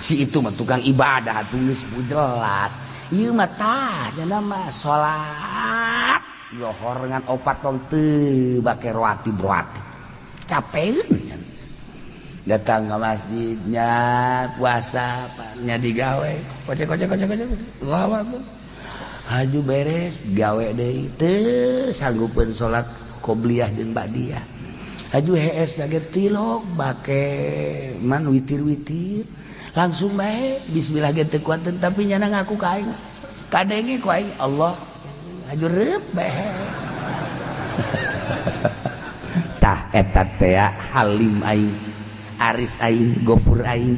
Si itu mah tukang ibadah atuh geus jelas. Ieu mah tah nya mah salat lohor ngan opat tong teu bake rawatib rawatib. Capeun datang ke masjidnya puasa nya digawe kocek kocek kocek kocek lawa haju beres gawe deui teu sanggupeun salat qobliyah jeung ba'diyah haju hees lagi tilok bake man witir-witir langsung bae bismillah ge teu kuateun tapi nyana ngaku ka aing kadenge ku aing Allah haju reup bae. Tah eta teh halim aing aris aing gopur aing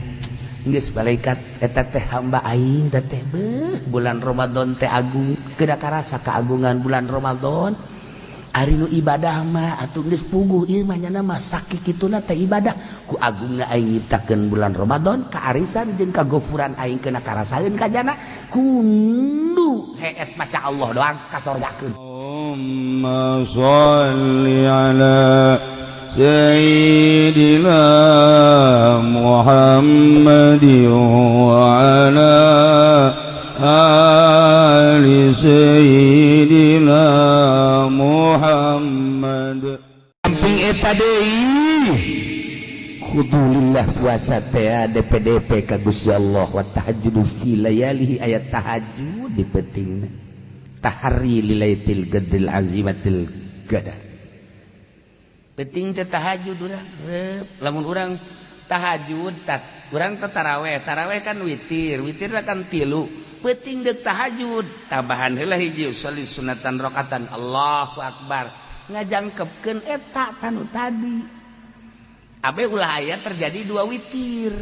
geus malaikat eta teh hamba aing teh beuh bulan Ramadan teh agung kedah karasa keagungan bulan Ramadan. Ari nu ibadah mah atuh geus puguh ieu mah nyana mah sakikituna teh ibadah ku agungna aing nyiptakeun bulan Ramadan kaarisan jeung kagofuran aing kena karasaeun ka jana kundu hees maca Allah doang ka sorgakeun. Allahumma shalli ala Sayyidina Muhammad wa ala ali Sayyidina Muhammad. Samping eta deui khudulillah puasa teh DPDP ka Gusti Allah wa tahajjudu fi layalihi ayat tahajud di peutingna tahari lilaitil qadril azimatil qadar. Penting teh tahajud urang lamun urang tahajud tak urang teh taraweh taraweh kan witir witir kan tilu penting deuk tahajud tambahan heula hiji sholli sunatan rakaatan Allahu akbar ngajangkepkeun eta tanu tadi abe ulah aya terjadi dua witir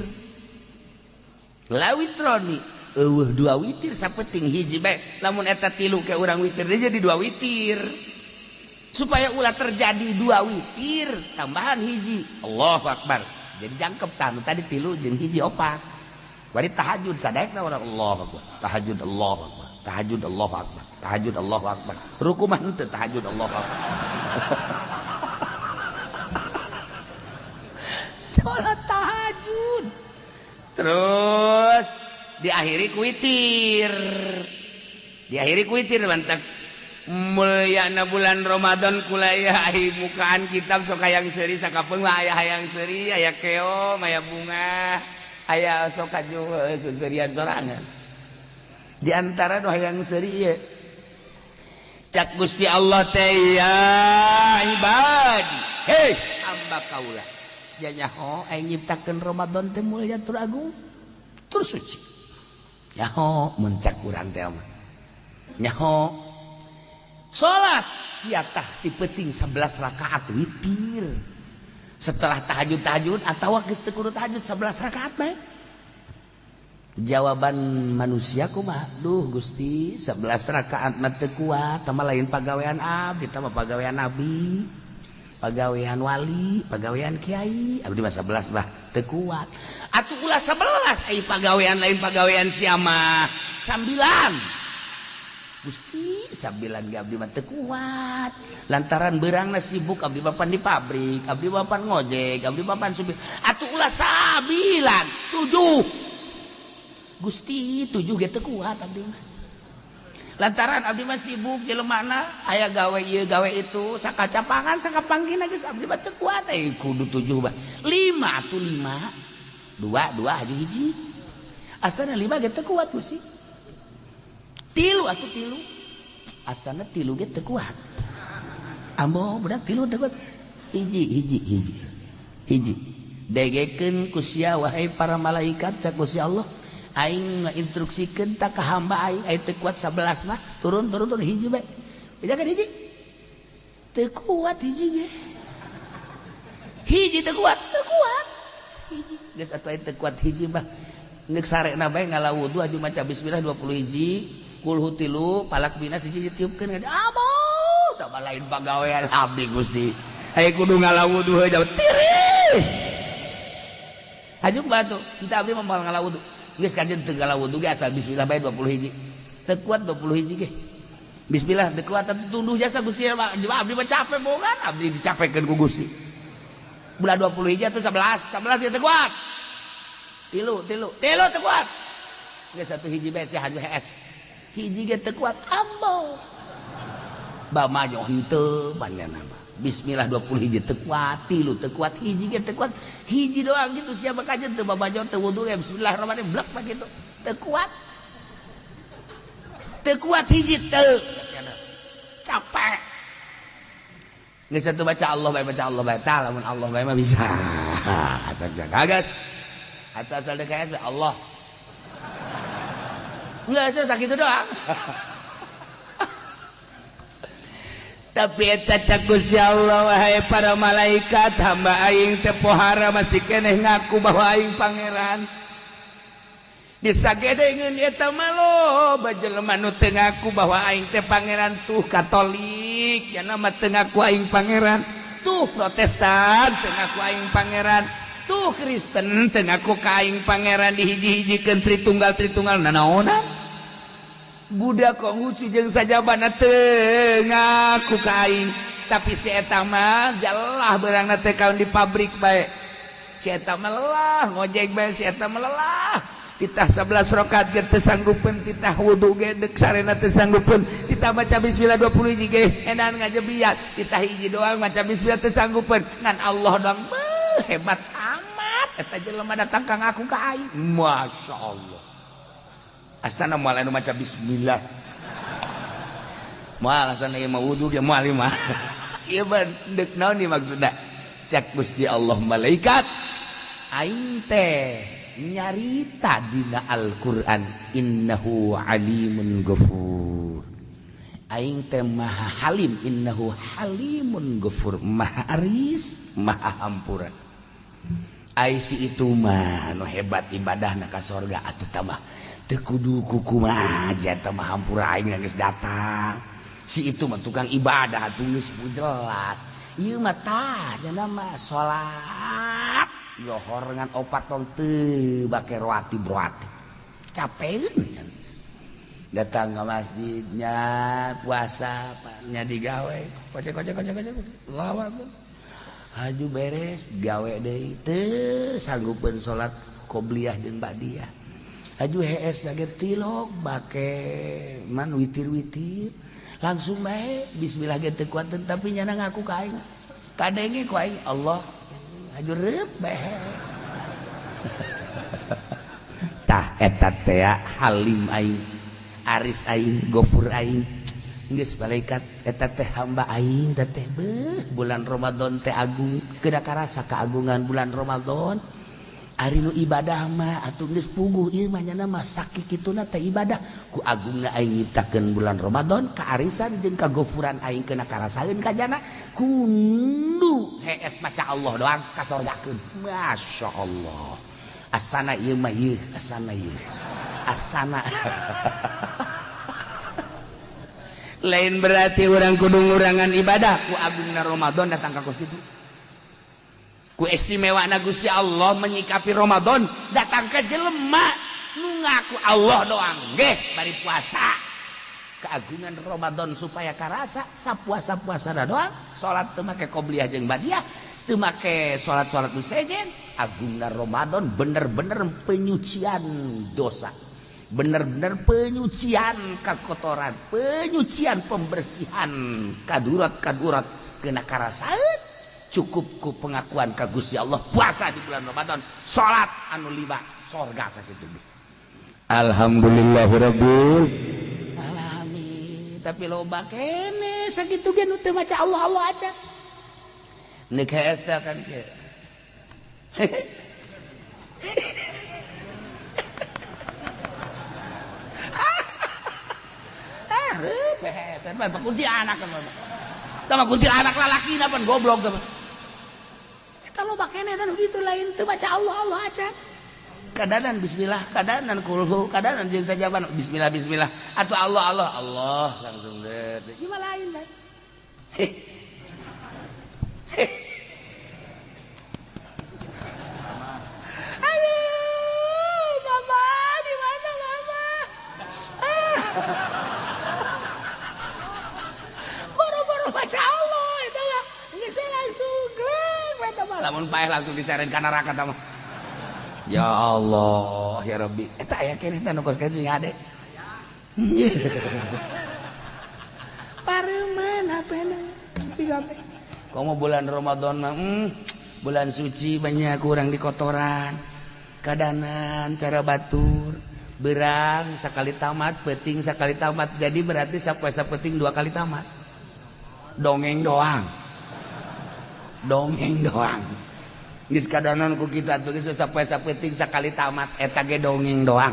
la witroni eueuh dua witir sapenting hiji bae lamun eta tilu ke urang witir deui jadi dua witir supaya ulah terjadi dua witir tambahan hiji Allahu akbar jadi jangkep tanu tadi tilu jeung hiji opat bari tahajud sadaekna urang Allahu akbar tahajud Allahu akbar tahajud Allahu akbar tahajud Allahu akbar ruku mah henteu tahajud Allahu akbar. Salat tahajud terus diakhiri ku witir diakhiri ku witir mantap mulyana bulan Ramadan kulaya ai mukaan kitab sok hayang seuri sakapeung mah aya hayang seuri aya keom aya bunga aya sok kaju seserian sorangan di antara nu hayang seuri ieu cak Gusti Allah teh ya ibadi hei hamba kaula sia nyaho aing nyiptakeun Ramadan teh mulya tur agung tur suci nyaho mun cak urang teh mah nyaho salat siatah ti peuting 11 rakaat witir setelah tahajud-tahajud atawa geus teu kudu tahajud 11 rakaat bae. Jawaban manusia kumaha? Duh Gusti 11 rakaat mah teu kuat tah lain pagawean abdi tah mah pagawean nabi pagawean wali pagawean kiai abdi mah 11 bah teu kuat atuh ulah 11 ai pagawean lain pagawean sia mah 9 Gusti sambilan ge abdi mah teu kuat lantaran beurangna sibuk abdi bapan di pabrik abdi bapan ngojek abdi bapan supir atuh ulah sabilan 7 Gusti 7 ge teu kuat abdi mah lantaran abdi mah sibuk jelemana aya gawe ieu gawe itu sakacapangan sakapanggina geus abdi mah teu kuat euy kudu 7 bah 5 atuh 5 2 2 haju hiji asana 5 ge teu kuat Gusti tilu atuh tilu asana tilu ge teu kuat ambo budak tilu teu kuat hiji hiji hiji hiji degekeun ku sia wahai para malaikat cak Gusti Allah aing ngainstruksikeun ta ka hamba aing aing teu kuat 11 mah turun turun turun hiji bae bejakeun hiji teu kuat hiji ge hiji teu kuat hiji geus atuh aing teu kuat hiji mah geus sarena bae ngala wudu aju maca bismillah 20 hiji kulhu tilu palak binas hiji ditiupkeun abo tah lain pagawean abdi Gusti aya kudu ngala wudu heuh tiris haju batu kita abdi mah moal ngala wudu geus kajeun teu ngala wudu ge asal bismillah bae 20 hiji teu kuat 20 hiji ge bismillah teu kuat atuh tunduh jasa Gusti abdi mah capek bogan abdi dicapekeun ku Gusti bulan 20 hiji atuh 11 11 ge teu kuat Tilu tilu tilu teu kuat. Geus satu hiji bae sia haju hees. Hiji ge teu kuat ambo. Bamajo henteu panjana mah. Bismillah 20 hiji teu kuat, tilu teu kuat, hiji ge teu kuat. Hiji doang gitu sia bakajeun teu babajo teu wudu ge bismillahirrahmanirrahim blek mah kitu. Teu kuat. Teu kuat hiji teu. Capek. Geus satu baca Allah bae baca Allah bae tah lamun Allah bae mah bisa. Kaget. Atau asal DKS Allah. Enggak, saya sakit doang. Tapi eta cak Gusti Allah wahai para malaikat hamba aing teh pohara masih keneh ngaku bahwa aing pangeran. Disagedengeun eta mah loba jelema nu teu ngaku bahwa aing teh pangeran tuh Katolik, nya mah teu ngaku aing pangeran, tuh Protestan teu ngaku aing pangeran, tuh Kristen teu ngaku ka aing pangeran dihiji-hijikeun tritunggal-tritunggal nanaonan. Buddha Konghucu jeung sajabana teu ngaku ka aing, tapi si eta mah jalah beurangna teh kaun di pabrik bae. Si eta mah lelah ngojek bae, si eta mah lelah. Titah 11 rakaat ge teu sanggupeun, titah wudu ge deuk sarena teu sanggupeun, titah maca bismillah 20 hiji ge edan ngajebiat, titah hiji doang maca bismillah teu sanggupeun, ngan Allah doang beuh hebat amat eta jelema datang ka ngaku ka aing. Masya Allah. Asana moal anu maca bismillah. Moal asana ieu mah wudu ge moal ieu mah. Ieu mah deuk naon ieu maksudna? Cak Gusti Allah malaikat aing teh nyarita dina Al-Qur'an innahu alimun ghafur. Aing teh maha halim innahu halimun ghafur, maha aris maha hampura. Ai si itu mah nu hebat ibadahna ka sorga atuh tambah teu kudu kukumaha eta mah hampura aing geus datang. Si itu mah tukang ibadah atuh geus jelas. Ieu mah tah cenah mah salat lohor ngan opat tong teu bake roati broati. Capeun datang ke masjidnya puasa nya digawe kocek kocek kocek kocek lawan haju beres gawe deui teu sanggupeun salat qobliyah jeung ba'diyah. Haju hees lagi tilok bake man witir-witir langsung bae bismillah ge teu kuat tapi nyana ngaku ka aing kadenge ku aing Allah haju reup bae. Tah eta teh halim aing aris aing gofur aing geus malaikat eta teh hamba aing teh beuh bulan Ramadan teh agung keuna karasa keagungan bulan Ramadan. Ari nu ibadah mah atuh geus puguh ieu mah nyana mah sakituna teh ibadah ku agungna aing nyiptakeun bulan Ramadan kaarisan jeung kagofuran aing keuna karasaeun ka jana kundu hees maca Allah doang kasorgakeun. Masya Allah asana ieu mah ieu asana ieu asana. Lain berarti urang kudu ngurangan ibadah ku agungna Ramadan datang ka kos kitu. Ku istimewana Gusti Allah menyikapi Ramadan datang ke jelema nu ngaku Allah doang geh bari puasa. Keagungan Ramadan supaya karasa sapuasa-puasana doang salat teu make qobliyah jeung ba'diyah teu make salat-salat nu sejen. Agungna Ramadan bener-bener penyucian dosa, bener-bener penyucian kekotoran, penyucian pembersihan kadurat-kadurat kena karasaeun. Cukup ku pengakuan ka Gusti Allah puasa di bulan Ramadan salat anu lima sorga sakitu. Alhamdulillahirabbil alamin. Tapi loba kene sakitu ge nu teu maca Allah Allah aja neuk hees teh kan kieu. Ah reup hees mah kunti anak mah. Tah mah kunti anak lalaki na pan goblok teh. Eta loba kene teh kitu lain teu maca Allah Allah aja. Kadanan bismillah, kadanan kulhu, kadanan jeung sajaban bismillah bismillah atau Allah Allah Allah langsung deh. Ieu mah lain bae. Aduh, mama di mana mama? Boro-boro baca Allah eta mah geus langsung gleng eta mah lamun paeh langsung diseret ka neraka tah mah. Ya Allah ya Rabbi, eta aya keneh teh nu kos kitu sing ade. Pareuman HP-na. Komo bulan Ramadan mah bulan suci banyak kurang di kotoran. Kadanan cara batur berang sekali tamat, peting sekali tamat, jadi berarti sapoe sapeting dua kali tamat. Dongeng doang. Dongeng doang. Geus kadanan ku kita tuh geus sapoe sapeting sekali tamat, eta ge dongeng doang.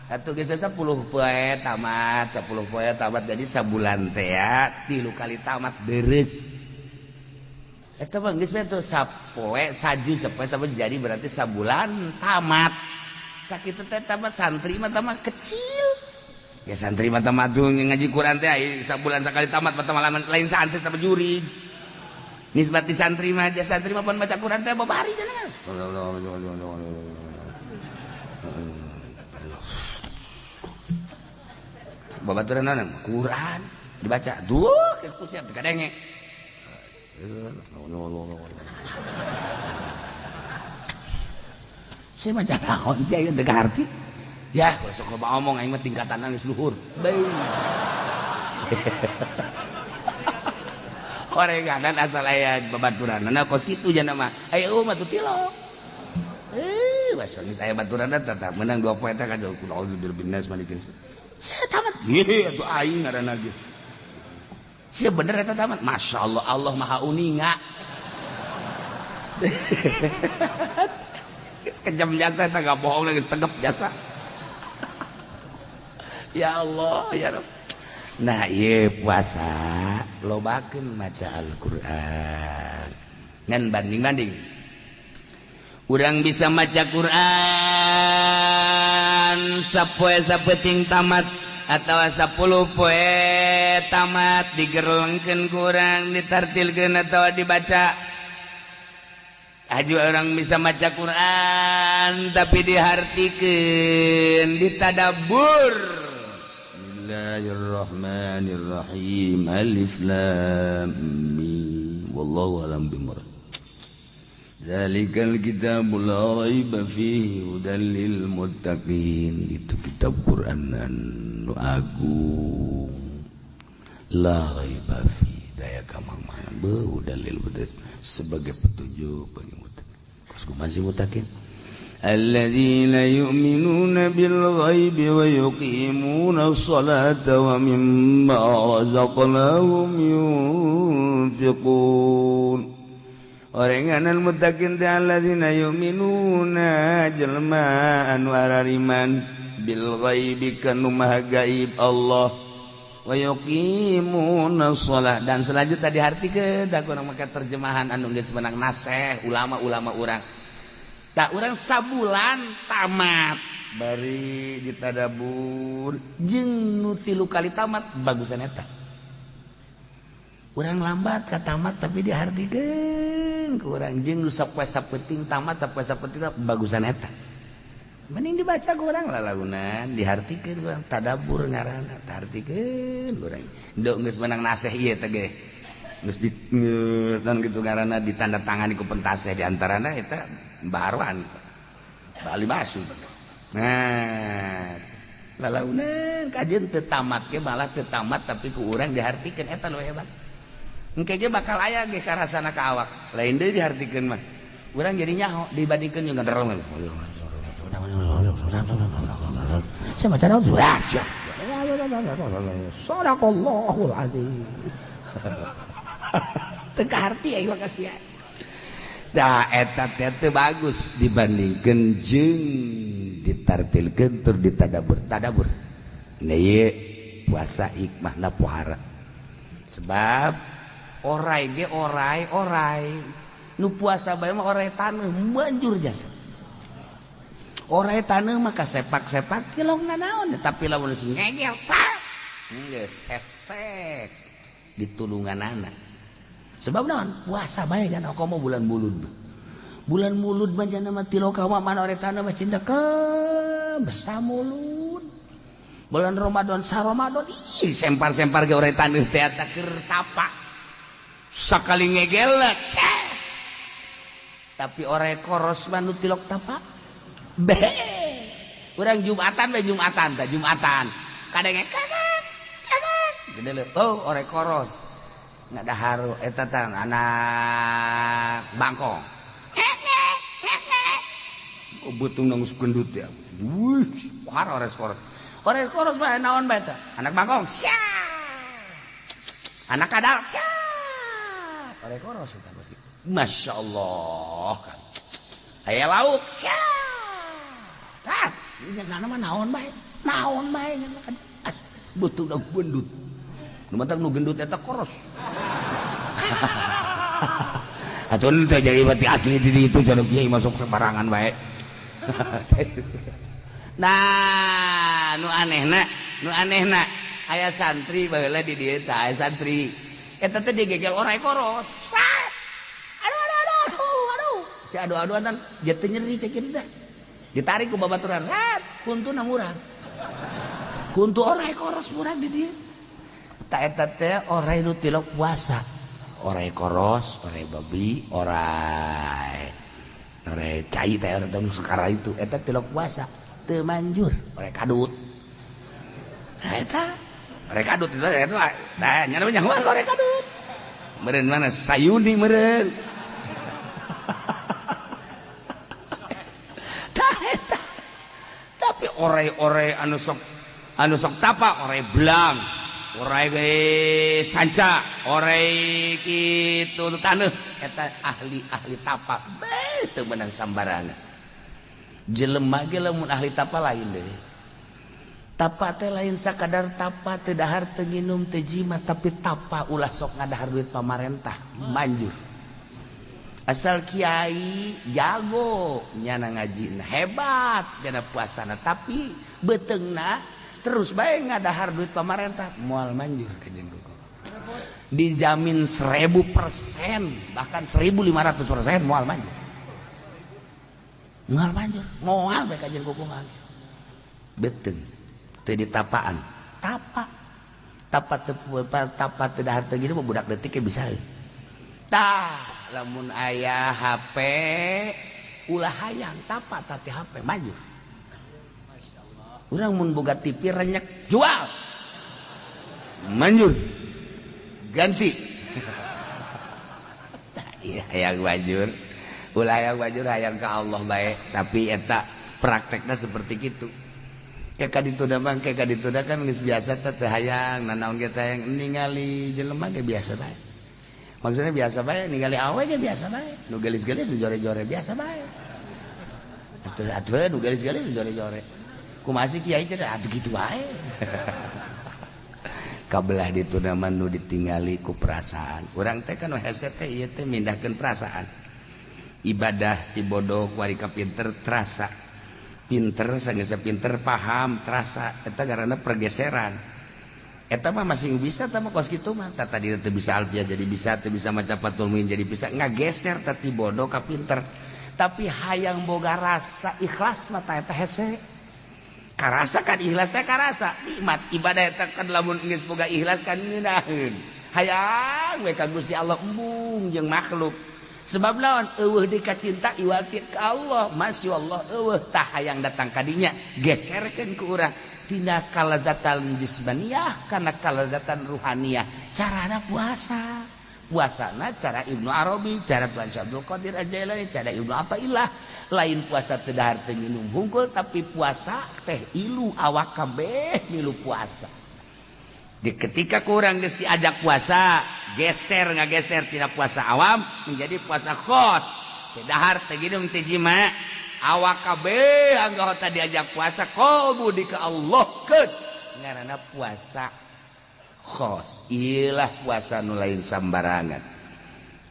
Atuh geus 10 poe tamat, 10 poe tamat, jadi sabulan teh ya 3 kali tamat deres. Eta mah geus tuh sapoe saju sapoe sapoe, jadi berarti sabulan tamat. Sakitu teh tamat. Santri mah tamat kecil. Ya santri mah tamat tuh ngaji Quran teh sabulan sekali tamat mah lain santri tapi jurig. Nisbati santri mah aja, santri mah pan baca Quran teh babari jangan. Babaturan naon Quran dibaca duh kusiat teu kadenge. Saya maca naon sih aing teu ngarti. Ya sok loba omong aing mah tingkatan geus luhur. Bae. Orenganan asal aya babaturanna kos kitu jana mah. Aya mah tuh tilok. Basah geus aya baturanna tetap menang 2 poe teh ka kudu bin nas malikin. Saya tamat. Ye atuh aing ngaranna ge. Sia bener eta tamat. Masya Allah, Allah Maha Uninga. Geus kejam jasa eta, gak bohong geus tegep jasa. Ya Allah, ya Rabb. Nah, ieu puasa lobakeun maca Al-Qur'an. Ngan banding-banding. Urang bisa maca Quran sapoe sapeting tamat atau 10 poe tamat, digerlengkeun kurang, ditartilkeun atau dibaca. Aju orang bisa maca Quran tapi dihartikeun, ditadabbur. Bismillahirrahmanirrahim. Alif lam mim. Wallahu a'lam bimurad. Zalikal kitabul la raiba fihi hudal lil muttaqin. Itu kitab Quran nu agung. La raiba fihi, daya kamang-mangan beuh dalil sebagai petunjuk bagi muttaqin. Kos kumaha sih muttaqin? Alladzina yu'minuna bil ghaibi wa yuqimuna sholata wa mimma razaqnahum yunfiqun. Orenganan muttaqin teh alladzina yu'minuna jelema anu arariman bil ghaibi kanu maha gaib Allah wa yuqimuna shalah. Dan selanjutnya dihartikeun da kurang make terjemahan anu geus menang naseh ulama-ulama urang. Tak urang sabulan tamat bari ditadabur jeung nu 3 kali tamat bagusan eta. Urang lambat ka tamat tapi dihartikeun ku urang jeung nu sapoe sapenting tamat sapoe sapenting bagusan eta. Mending dibaca ku urang lalagunan dihartikeun ku urang tadabbur ngaranna tartikeun urang. Nduk geus menang naseh ieu teh ge. Geus di dan kitu ngaranna ditandatangani ku pentaseh di antarana eta Baharwan Bali Basu. Nah, lalaunan kajian teu tamat ge malah teu tamat tapi ku urang dihartikeun eta nu hebat. Engke ge bakal aya ge karasana ka awak. Lain deui dihartikeun mah. Urang jadi nyaho dibandingkeun jeung genderong. Saya maca naon? Sadaqallahul azim. Teu kaharti aing mah kasihan. Dah eta teh bagus dibandingkeun jeung ditartilkeun tur ditadabur tadabur. Nah ieu puasa hikmahna pohara. Sebab orai ge orai orai nu puasa bae mah orai taneuh manjur jasa. Orai taneuh mah kasepak-sepak kilong nanaon, tapi lamun geus ngegel tah geus hesek ditulunganana. Sebab naon puasa bae kan komo bulan mulud. Bulan mulud mah jana mah tiloka mah mana orai taneuh mah cindekeum besamulud. Bulan Ramadan sa Ramadan ih sempar-sempar ge orai taneuh teh eta keur tapak. Sakali ngegelek tapi orai koros mah nu tilok tapak. Be. Urang Jumatan we Jumatan tah Jumatan. Kadenge kakak kakak. Gede leuh. Oh, orai koros. Ngadahar eta tah anak bangkong. Oh, beuteung geus gendut ya. Wih, har orai koros. Orai koros bae naon bae tah? Anak bangkong. Sia. Anak kadal. Sia. Orai koros eta pasti. Masya Allah. Aya lauk. Sia. Tah, nya mah naon bae? Naon bae as beuteung gendut. Nu matak nu gendut eta koros. Atuh teh jadi berarti asli di ditu cenah kiai masuk sembarangan bae. Nah, nu anehna aya santri baheula di dieu tah aya santri. Eta teh digegel orai koros. Aduh aduh aduh aduh. Si adu-aduan dia teh nyeri cek kieu teh. Ditarik ku babaturan, rat kuntuna murag. Kuntu orai koros murag di dieu. Ta eta teh orai nu tilok puasa. Orai koros, orai babi, orai orai cai teh eta nu sakara itu eta tilok puasa teu manjur, orai kadut. Nah eta orai kadut itu eta nah nya nyahoan orai kadut. Meureun mana sayuni meureun. Tah eta. Tapi orai-orai anu sok tapa, orai belang, orai sanca, orai kitu taneuh eta ahli-ahli tapa beuh teu meunang sambarangan. Jelema ge lamun ahli tapa lain deui. Tapa teh lain sakadar tapa teu dahar teu nginum teu jimat, tapi tapa ulah sok ngadahar duit pamarentah manjur. Asal kiai jago nyana ngajina hebat nyana puasana, tapi beuteungna terus bae ngadahar duit pamarentah moal manjur ka jeung kuku. Dijamin 1000% bahkan 1500% moal manjur. Moal manjur, moal bae ka jeung kuku mah. Beuteung teu ditapaan, tapa. Tapa teu tapa teu dahar teu nginum budak detik ge bisa. Tah, lamun aya HP ulah hayang tapa tati HP maju. Urang mun boga TV renyek jual. Manjur. Ganti. Tah iya hayang manjur. Ulah hayang manjur hayang ka Allah bae, tapi eta praktekna seperti kitu. Kayak kadituna mah kayak kadituna kan geus biasa teh teu hayang nanaon ge teh hayang ningali jelema ge biasa bae. Maksudnya biasa bae ningali awe ge biasa bae. Nu geulis-geulis nu jore-jore biasa bae. Atuh atuh nu geulis-geulis nu jore-jore. Kumaha sih kiai cenah atuh kitu wae. Kabelah dituna mah nu ditingali ku perasaan. Urang teh kan hese teh ieu teh mindahkeun perasaan. Ibadah ti bodoh ku ari ka pinter terasa. Pinter sanggeus pinter paham terasa eta garana pergeseran. Eta mah masih bisa sama kos kitu mah. Tah tadi teu bisa alfiah jadi bisa, teu bisa maca Fathul Muin jadi bisa, ngageser tadi bodoh ka pinter. Tapi hayang boga rasa ikhlas mah tah eta hese. Karasa kan ikhlas teh karasa nikmat ibadah eta kan lamun geus boga ikhlas kan ngeunaheun. Hayang we ka Gusti Allah embung jeung makhluk. Sebab lawan eueuh deui ka cinta iwal ti ka Allah, masya Allah eueuh tah hayang datang ka dinya geserkeun ku urang tina kalazatan jismaniyah kana kalazatan ruhaniyah. Carana puasa. Puasana cara Ibnu Arabi, cara Tuan Syekh Abdul Qadir Al-Jailani, cara Ibnu Athaillah. Lain puasa teu dahar teu nginum hungkul, tapi puasa teh ilu awak kabeh milu puasa. Di ketika kurang geus diajak puasa, geser ngageser tina puasa awam menjadi puasa khos. Teu dahar teu nginum teu jima, awak kabeh anggota diajak puasa qalbu di ka Allah keun. Ngaranna puasa khos. Ilah puasa nu lain sambarangan.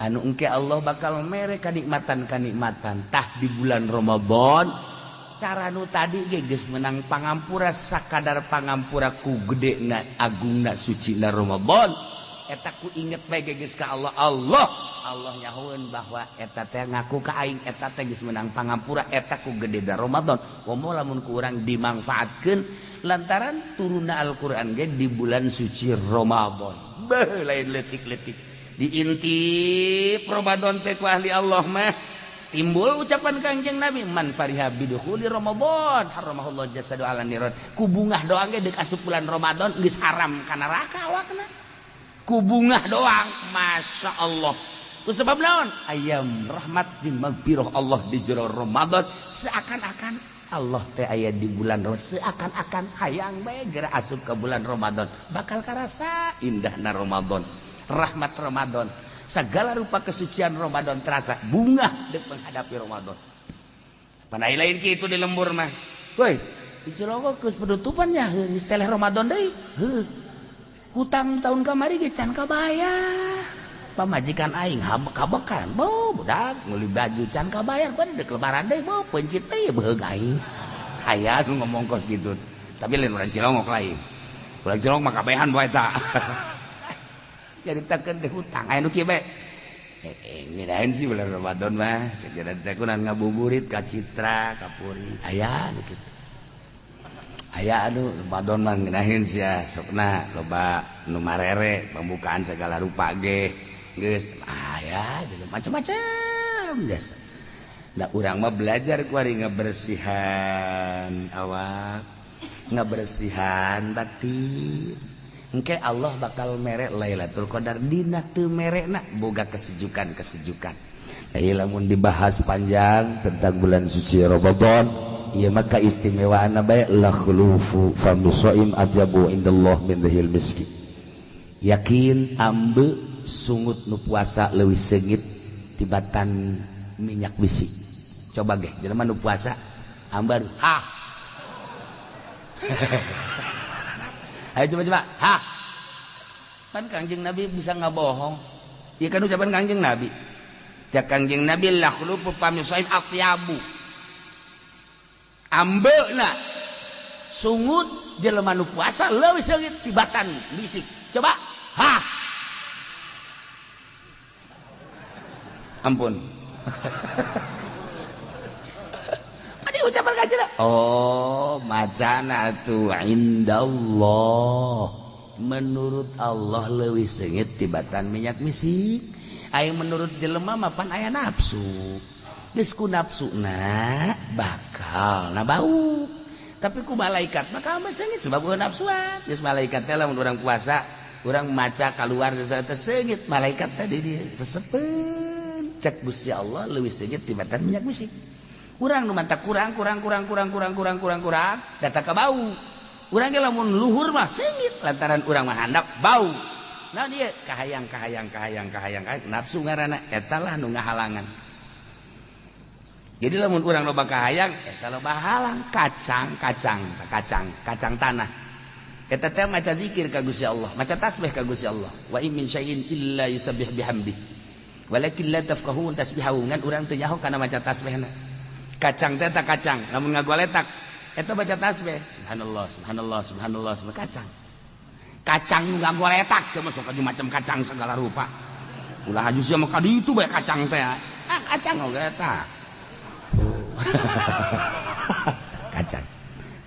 Anu engke Allah bakal mere kanikmatan-kanikmatan tah di bulan Ramadan. Cara nu tadi ge geus menang pangampura sakadar pangampura ku gedena agungna sucina Ramadan. Eta ku inget bae ge geus ka Allah. Allah Allah nyahoeun bahwa eta teh ngaku ka aing eta teh geus menang pangampura eta ku gedena Ramadan. Komo lamun ku urang dimangfaatkeun lantaran turunna Al-Qur'an ge di bulan suci Ramadan. Beuh lain leutik-leutik. Diintip Ramadan teh ku ahli Allah mah Timbul ucapan Kangjeng Nabi man fariha bidukhuli Ramadan haramahullah jasadu ala niron. Ku bungah doang ge deuk asup bulan Ramadan geus haram ka neraka awakna. Ku bungah doang, Masya Allah. Ku sebab naon? Ayam rahmat jeung magfirah Allah di jero Ramadan seakan-akan Allah teh aya di bulan Ramadan, seakan-akan hayang bae geura asup ka bulan Ramadan, bakal karasa indahna Ramadan, rahmat Ramadan. Segala rupa kesucian Ramadan terasa bunga dek menghadapi Ramadan. Panai lain kitu di lembur mah. Woi, di Cilongok geus penutupannya geus teleh Ramadan deui. Heuh. Hutang tahun kamari ge can kabayar. Pamajikan aing kabekan, bo budak meuli baju can kabayar, pan dek lebaran deui bo pencit teh beheug aing. Aya nu ngomong kos kitu. Tapi lain urang Cilongok lain. Urang Cilongok mah kabehan bae eta. Jadi takkan teh hutang aya nu kieu bae. Ngeunaheun sih bulan Ramadan mah sakira teh kunan ngabuburit ka Citra, ka Puri. Aya nu kitu. Aya anu Ramadan mah ngeunaheun sia sokna loba nu marere pembukaan segala rupa ge. Geus aya macam-macam biasa. Da urang mah belajar kuari ngabersihan awak, ngabersihan batin. Engke Allah bakal merek Lailatul Qadar dina teu merekna boga kesejukan-kesejukan. Nah, lamun dibahas panjang tentang bulan suci Ramadan, ieu mah kaistimewaanna bae la khulufu fami shaim atyabu indallah min rihil miski. Yakin ambe sungut nu puasa leuwih seungit tibatan minyak bisi. Coba ge jelema nu puasa ambar ha. Ayo coba-coba, ha. Pan Kangjeng Nabi bisa ngabohong. Ieu kan ucapan Kangjeng Nabi. Cak Kangjeng Nabi la khulufu fami shaim atyabu. Ambeuna sungut jelema nu puasa leuwih seungit tibatan bisik. Coba, ha. Ampun. Ucapan kanjeng. Oh, macana tuh indallah. Menurut Allah leuwih seungit tibatan minyak misik. Aya menurut jelema mah pan aya nafsu. Geus ku nafsuna bakal na bau. Tapi ku malaikat mah mah seungit sebab eueuh nafsuan. Geus malaikat teh lamun urang puasa, urang maca kaluar geus teh seungit malaikat teh di dieu resepeun. Cek Gusti Allah leuwih seungit tibatan minyak misik. Urang nu mantap kurang kurang kurang kurang kurang kurang kurang kurang data ka bau. Urang ge lamun luhur mah seungit lantaran urang mah handap bau. Nah dia kahayang kahayang kahayang kahayang nafsu ngaranna eta lah nu ngahalangan. Jadi lamun urang loba kahayang eta loba halang kacang kacang kacang kacang tanah. Eta teh maca zikir ka Gusti Allah, maca tasbih ka Gusti Allah. Wa in min syai'in illa yusabbih bihamdi. Walakin la tafqahun tasbihahu, ngan urang teu nyaho kana maca tasbihna. Kacang teh tak kacang, lamun ngagoletak eta baca tasbih subhanallah subhanallah subhanallah subhanallah kacang. Kacang nu ngagoletak sia mah sok macam kacang segala rupa. Ulah haju sia mah ka ditu bae kacang teh. Ah kacang ngagoletak. Kacang.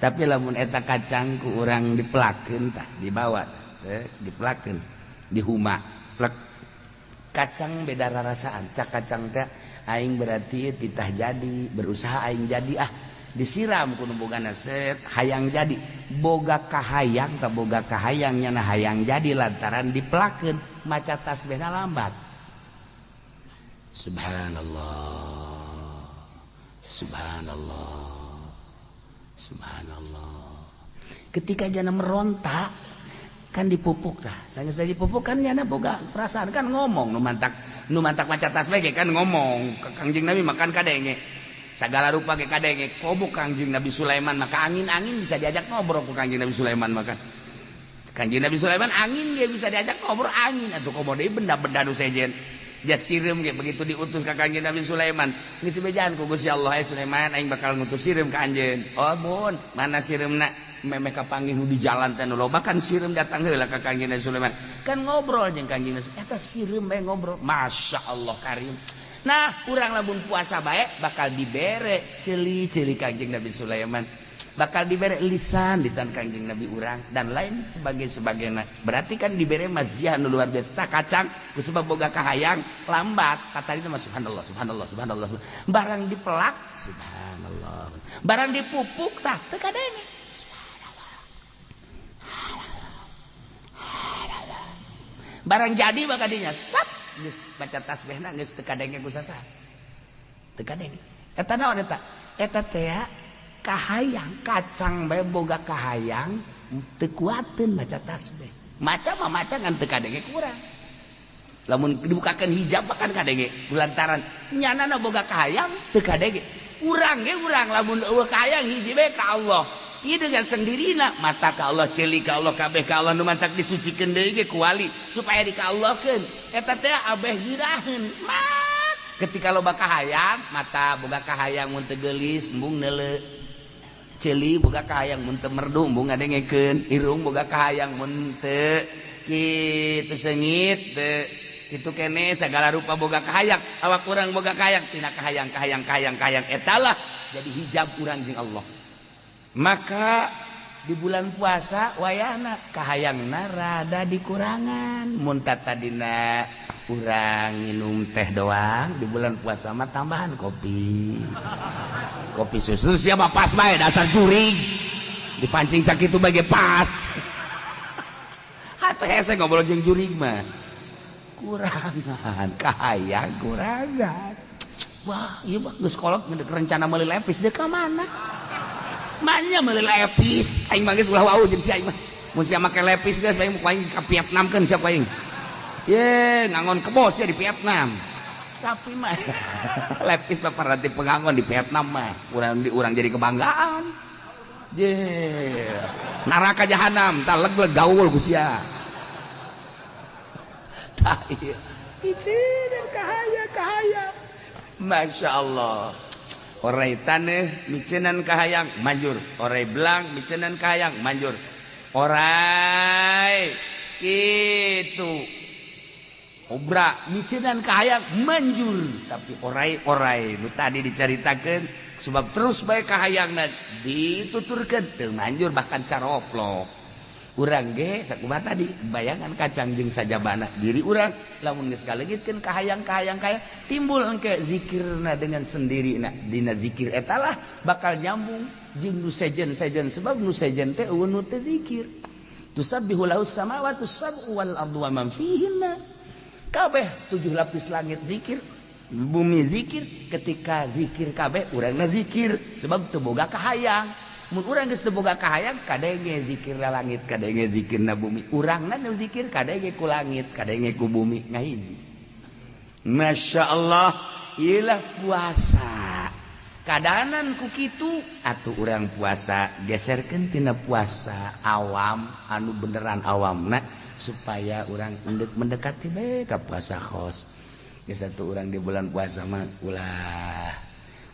Tapi lamun eta kacang ku urang dipelakeun tah dibawa teh dipelakeun dihuma plek. Kacang beda rarasaan, cak kacang teh aing berarti titah jadi berusaha aing jadi ah disiram ku nu bogana set hayang jadi boga kahayang tah boga kahayang nyana hayang jadi lantaran dipelakeun maca tasbihna lambat. Subhanallah subhanallah subhanallah. Ketika jana meronta kan dipupuk tah sanggeus dipupuk kan nyana boga perasaan kan ngomong nu mantak maca tasbih ge kan ngomong ka Kangjeng Nabi makan kadenge segala rupa ge kadenge komo Kangjeng Nabi Sulaiman maka angin-angin bisa diajak ngobrol ku Kangjeng Nabi Sulaiman maka Kangjeng Nabi Sulaiman angin dia bisa diajak ngobrol angin atuh komo deui benda-benda nu sejen jas sireum ge begitu diutus ka Kangjeng Nabi Sulaiman geus bejaan ku Gusti Allah Sulaiman aing bakal ngutus sireum ka anjeun. Oh mun mana sireumna memeh kapanggih nu di jalan teh nu loba kan sireum datang heula ka Kangjeng Nabi Sulaiman kan ngobrol jeung Kangjeng Nabi eta sireum bae ngobrol Masya Allah karim. Nah urang lamun puasa bae bakal dibere ceuli-ceuli Kangjeng Nabi Sulaiman. Bakal dibere lisan, lisan Kangjeng Nabi urang dan lain sebagai sebagainya. Berarti kan dibere maziah nu luar biasa. Tah kacang ku sebab boga kahayang lambat kata itu mah subhanallah subhanallah subhanallah. Barang dipelak subhanallah. Barang dipupuk tah teu kadenge. Subhanallah. Barang jadi maka dinya sat geus baca tasbihna geus teu kadenge ku sasaha. Teu kadenge. Eta naon eta? Eta teh kahayang kacang bae boga kahayang teu kuateun maca tasbih. Maca mah maca ngan teu kadenge kurang. Lamun dibukakeun hijab kan kadenge lantaran nyanana boga kahayang teu kadenge. Urang ge urang lamun eueuh kahayang hiji bae ka Allah. Ieu dengan sendirina mata ka Allah, ceuli ka Allah, kabeh ka Allah nu mantak disucikeun deui ge ku wali supaya dikaallahkeun. Eta teh abeh giraheun. Ketika loba kahayang, mata boga kahayang mun teu geulis embung neuleu. Ceuli boga kahayang mun teu merdu embung ngadengekeun, irung boga kahayang mun teu kitu seungit teu kitu kene sagala rupa boga kahayang, awak urang boga kahayang tina kahayang kahayang kahayang kahayang etalah jadi hijab urang jeung Allah. Maka di bulan puasa wayahna kahayangna rada dikurangan mun tadina urang minum teh doang di bulan puasa mah tambahan kopi. Kopi susu siapa pas bae dasar jurig. Dipancing sakitu bae pas. Hatuh hese ngobrol jeung jurig mah. Kurangan kahayang kurangan. Wah, ieu mah geus kolot rencana meuli lepis deuk ka mana? Manya meuli lepis. Aing mah geus ulah wau jeung si aing mah. Mun sia make lepis geus aing aing ka Vietnam keun sia aing. Ye, ngangon kebos ya di Vietnam. Sapi mah lepis mah paranti pengangon di Vietnam mah. Urang di urang jadi kebanggaan. Ye. Neraka jahanam tah leg-leg gaul ku sia. Tah ieu. Piceun kahayang kahayang. Masya Allah. Orai taneuh miceunan kahayang manjur, orai belang miceunan kahayang manjur. Orai kitu obra miceunan kahayang manjur, tapi orai-orai nu tadi dicaritakeun sebab terus bae kahayangna dituturkeun teu manjur bahkan caroplok. Urang ge sakumaha tadi bayangan kacang jeung sajabana diri urang lamun geus kaleungitkeun kahayang-kahayang kahayang timbul engke zikirna dengan sendirina dina zikir etalah bakal nyambung jeung nu sejen-sejen sebab nu sejen teh eueuh nu teu zikir. Tusabbihu lahu samawati sab'u wal ardu wa man fihinna. Kabeh 7 lapis langit zikir, bumi zikir, ketika zikir kabeh urangna zikir sebab teu boga kahayang. Mun urang geus teu boga kahayang kadenge zikirna langit, kadenge zikirna bumi. Urangna nu zikir kadenge ku langit, kadenge ku bumi ngahiji. Masya Allah, ieulah puasa. Kadanan ku kitu atuh urang puasa geserkeun tina puasa awam anu beneran awamna supaya urang mendekati bae ka puasa khos. Geus atuh urang di bulan puasa mah ulah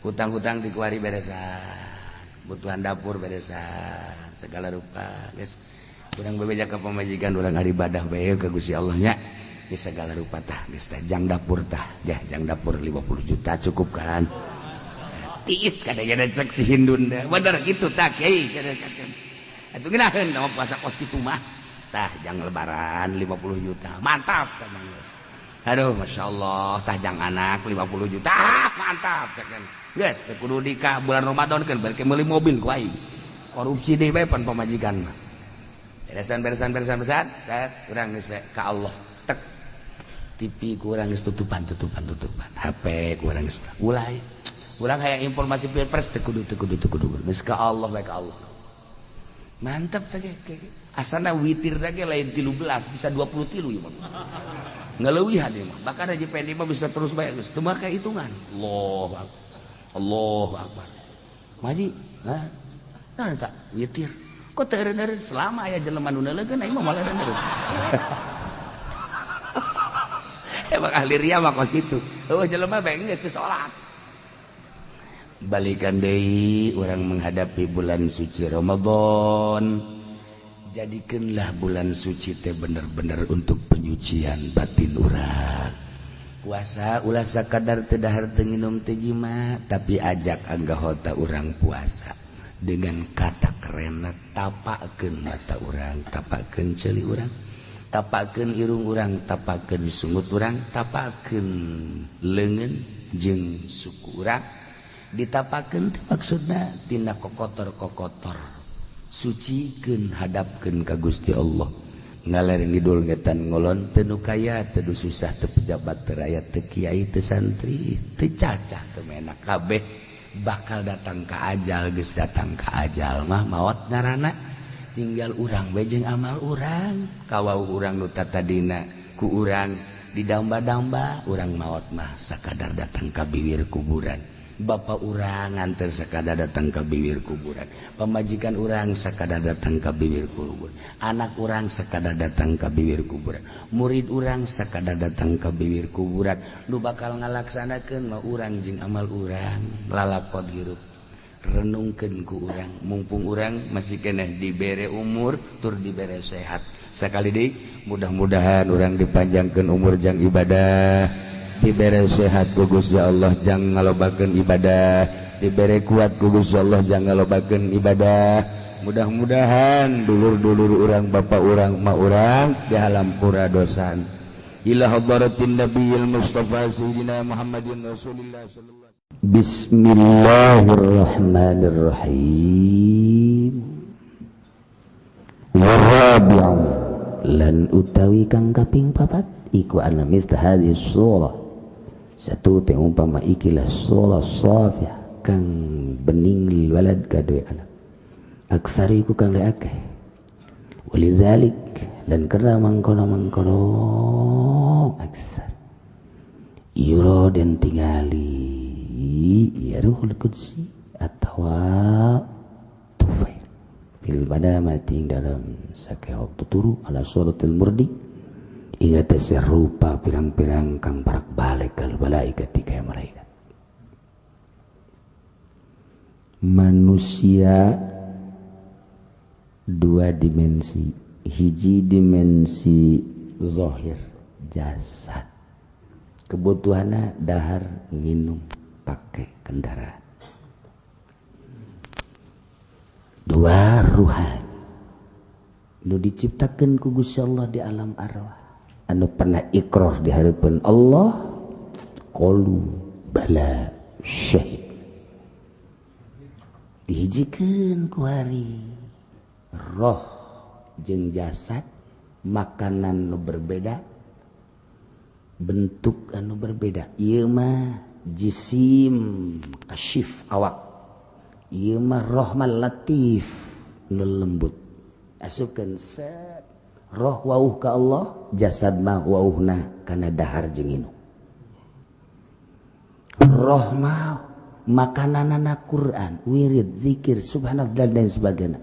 hutang-hutang dikuari beresan. Kebutuhan dapur beresan segala rupa geus urang bebeja ka pamajikan urang ibadah bae ka Gusti Allah nya geus segala rupa tah geus tah jang dapur tah jah jang dapur 50 juta cukup kan tiis kadang-kadang cek si Hindun deh bener gitu tah kiai kadang-kadang atuh ngeunaheun mah puasa kos kitu mah tah jang lebaran 50 juta mantap tah Mang geus aduh masyaallah tah jang anak 50 juta mantap tah kan geus teu kudu nikah bulan Ramadan kan bari meuli mobil ku aing korupsi deui bae pan pamajikan mah beresan beresan beresan beresan urang geus bae ka Allah tek TV kurang geus tutupan tutupan tutupan HP kurang geus ulah urang hayang informasi pilpres teu kudu teu kudu teu kudu geus ka Allah bae ka Allah mantap teh asana witir teh lain 13 bisa 23 ieu mah ngaleuwihan ieu mah bahkan haji pendi mah bisa terus bae geus teu make hitungan Allahu akbar Allahu akbar maji nah nah tak witir kok teu eureun-eureun selama aya jelema nu neuleukeun aing mah moal eureun-eureun emang ahli ria mah kos kitu eueuh jelema bae geus teu salat. Balikan deui urang menghadapi bulan suci Ramadan. Jadikanlah bulan suci teh bener-bener untuk penyucian batin urang. Puasa ulah sakadar teu dahar teu nginum teu jima, tapi ajak anggota urang puasa. Dengan kata kerenna tapakeun mata urang, tapakeun ceuli urang, tapakeun irung urang, tapakeun sungut urang, tapakeun leungeun jeung suku urang. Ditapakeun teh maksudna tina kokotor-kokotor, sucikeun, hadapkeun ka Gusti Allah. Ngaler ngidul ngetan ngolon, teu nu kaya teu nu susah, teu pejabat teu rakyat, teu kiai teu santri, teu cacah teu menak, kabeh bakal datang ka ajal. Geus datang ka ajal mah maot ngaranna, tinggal urang we jeung amal urang. Kawau urang nu tatadina ku urang didamba-damba, urang maot mah sakadar datang ka bibir kuburan. Bapak urang nganter sakadar datang ka bibir kuburan, pamajikan urang sakadar datang ka bibir kuburan, anak urang sakadar datang ka bibir kuburan, murid urang sakadar datang ka bibir kuburan. Nu bakal ngalaksanakeun mah urang jeung amal urang. Lalakon hirup renungkeun ku urang, mumpung urang masih keneh dibere umur tur dibere sehat. Sakali deui, mudah-mudahan urang dipanjangkeun umur jang ibadah, dibere sehat ku Gusti Allah jang ngalobakeun ibadah, dibere kuat ku Gusti Allah jang ngalobakeun ibadah. Mudah-mudahan dulur-dulur urang, bapak urang, emak urang dihampura dosan. Ila hadratin nabiyil mustafa sayyidina Muhammadin Rasulillah sallallahu. Bismillahirrahmanirrahim. Warabi'u lan utawi kang kaping papat iku anna mithla hadhihi surah, satu teh umpama ikilah surah safiyah kang bening lil walad kadue anak, aksar iku kang akeh. Walidzalik lan karena mangkono-mangkono aksar yura den tingali ya ruhul qudsi atawa tufail fil manamati ing dalam sake waktu turu ala suratil murdi ingat rupa pirang-pirang kang parak balik kal malaikat kaya malaikat. Manusia dua dimensi, hiji dimensi zahir jasad, kebutuhanna dahar, nginum, pakai kendaraan. Dua ruhan nu diciptakeun ku Gusti Allah di alam arwah, anu pernah ikrar di hadapan Allah, qalu bala syahid, dihijikeun ku hari roh jeung jasad, makanan nu berbeda, bentuk anu berbeda. Ieu mah jisim kasyif awak, ieu mah roh mah latif nu lembut. Asupkeun set roh wauh ka Allah, jasad mah wauhna kana dahar jeung inum. Roh mah makananana Quran, wirid, zikir, subhanallah dan lain sebagainya.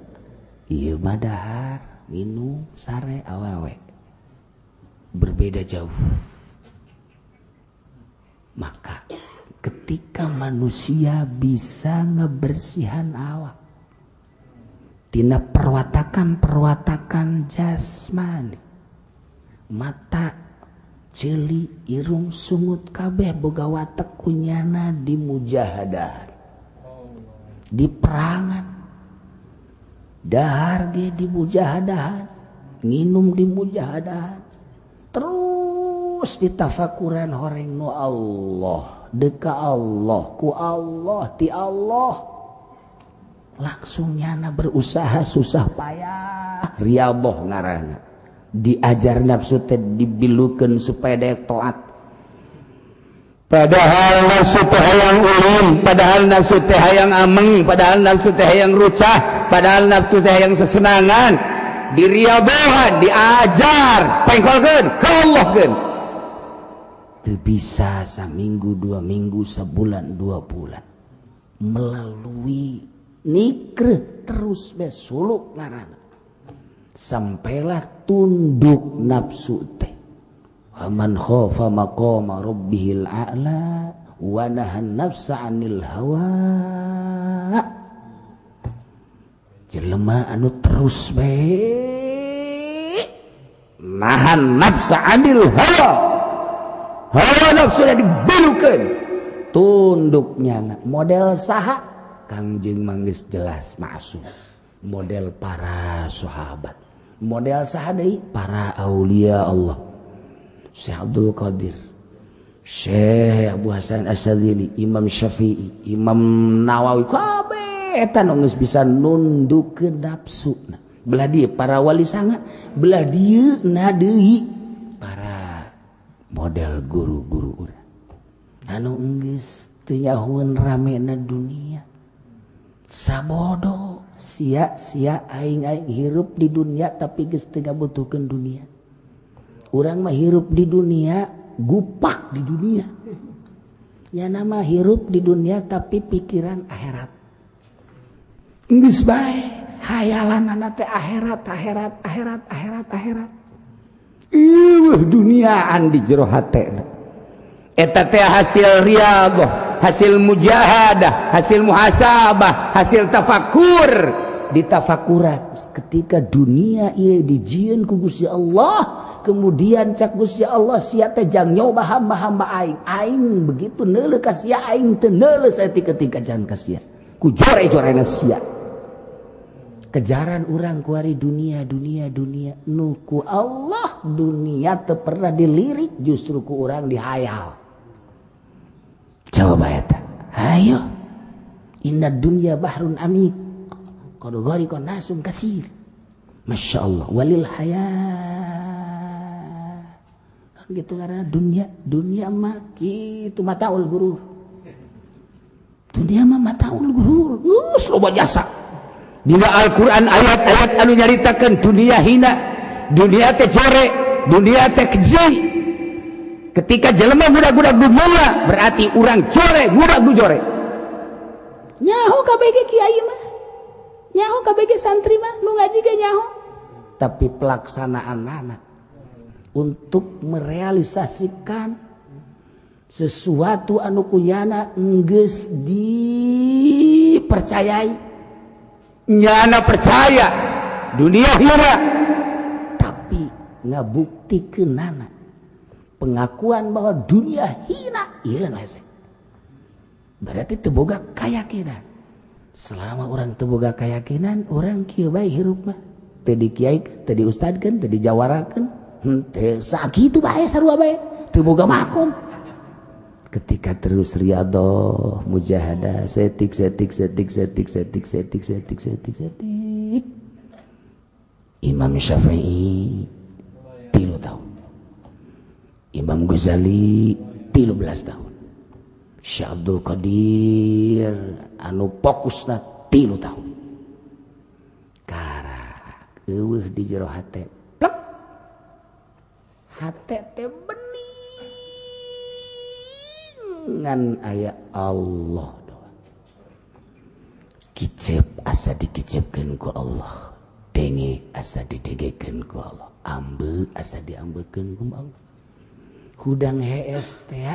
Ieu mah dahar, minum, sare, awewe. Berbeda jauh. Maka ketika manusia bisa ngebersihan awak tina perwatakan-perwatakan jasmani, mata, ceuli, irung, sungut kabeh boga watek kunyana di mujahadah, di perangan, dahar ge di mujahadahan, nginum di mujahadahan, terus ditafakuran horeng nu Allah, deka Allah, ku Allah, ti Allah. Langsung nyana berusaha susah payah, riyadhah ngaranna. Diajar nafsu teh dibilukeun supaya daek taat. Padahal nafsu teh hayang ulin, padahal nafsu teh hayang ameng, padahal nafsu teh hayang rucah, padahal nafsu teh hayang sesenangan. Diriabohan, diajar, pengkolkeun, ka Allahkeun. Teu bisa saminggu, 2 minggu, sebulan, 2 bulan. Melalui nikreh terus be suluk ngaranna. Sampailah tunduk nafsu teh. Waman khafa maqama rabbihil a'la wa nahan nafsa 'anil hawa. Jelema anu terus bae nahan nafsa 'anil hawa. Hawa nafsu dibelukeun, tunduknya model saha Kangjeng mah geus jelas maksum, model para sahabat, model saha deui, para aulia Allah, Syekh Abdul Qadir, Syekh Abu Hasan Asy-Syadzili, Imam Syafi'i, Imam Nawawi, kabeh eta nu geus bisa nundukkeun nafsu. Belah dieu para wali sanga, belah dieu na deui para model guru-guru urang anu geus teu nyahoeun ramena dunia. Sabodo sia sia aing aing hirup di dunia, tapi geus teu ngabutuhkeun dunia. Urang mah hirup di dunia, gupak di dunia ya, nama hirup di dunia tapi pikiran akhirat. Geus bae hayalan teh akhirat, akhirat, akhirat, akhirat, akhirat. Ih, duniaan di jero hate eta teh hasil riyadhah, hasil mujahadah, hasil muhasabah, hasil tafakur. Ditafakuran ketika dunia ieu dijieun ku Gusti Allah, kemudian cak Gusti Allah, sia teh jang nyoba hamba-hamba aing. Aing begitu neuleuh ka sia, aing teu neuleuh saeutik ketika jangan ka sia, ku jore-jorena sia. Kejaran urang kuari dunia, dunia, dunia, nu ku Allah dunia teu pernah dilirik, justru ku urang dihayal. Coba eta, ayo. Inna dunya bahrun amik qad ghariqa nasun kasir. Masya Allah walil hayat gitu, karena dunia, dunia mah gitu, mataul gurur. Dunia mah mataul gurur. Geus loba jasa dina Al-Qur'an, ayat-ayat anu nyaritakeun dunia hina, dunia teh jore, dunia teh keji. Ketika jelema budak-budak dunia, berarti urang jore, budak du jore. Nyaho KBG kiai mah, nyaho KBG santri mah, nu ngaji ge nyaho, tapi pelaksanaan anak untuk merealisasikan sesuatu anu kunyana enggeus dipercayai. Nyana percaya dunia hina, tapi ngabuktikeunana pengakuan bahwa dunia hina ieu nu hese. Berarti teu boga keyakinan. Selama orang teu boga keyakinan, orang kieu bae hirup mah, teu dikiaikeun, teu diustadkeun, teu dijawarakeun, henteu, sakitu bae, sarua bae, teu boga makom. Ketika terus riyadhah, mujahadah, setik setik setik setik setik setik setik setik setik. Imam Syafi'i 3 tahun, Imam Ghazali 13 tahun, Syekh Abdul Qadir anu fokusna 3 tahun, karak eueuh di jero hate, plek, hate teh bening ngan aya Allah doang. Kicep asa dikicepkeun ku Allah, denge asa didengekeun ku Allah, ambe asa diambekeun ku Allah. Hudang hees teh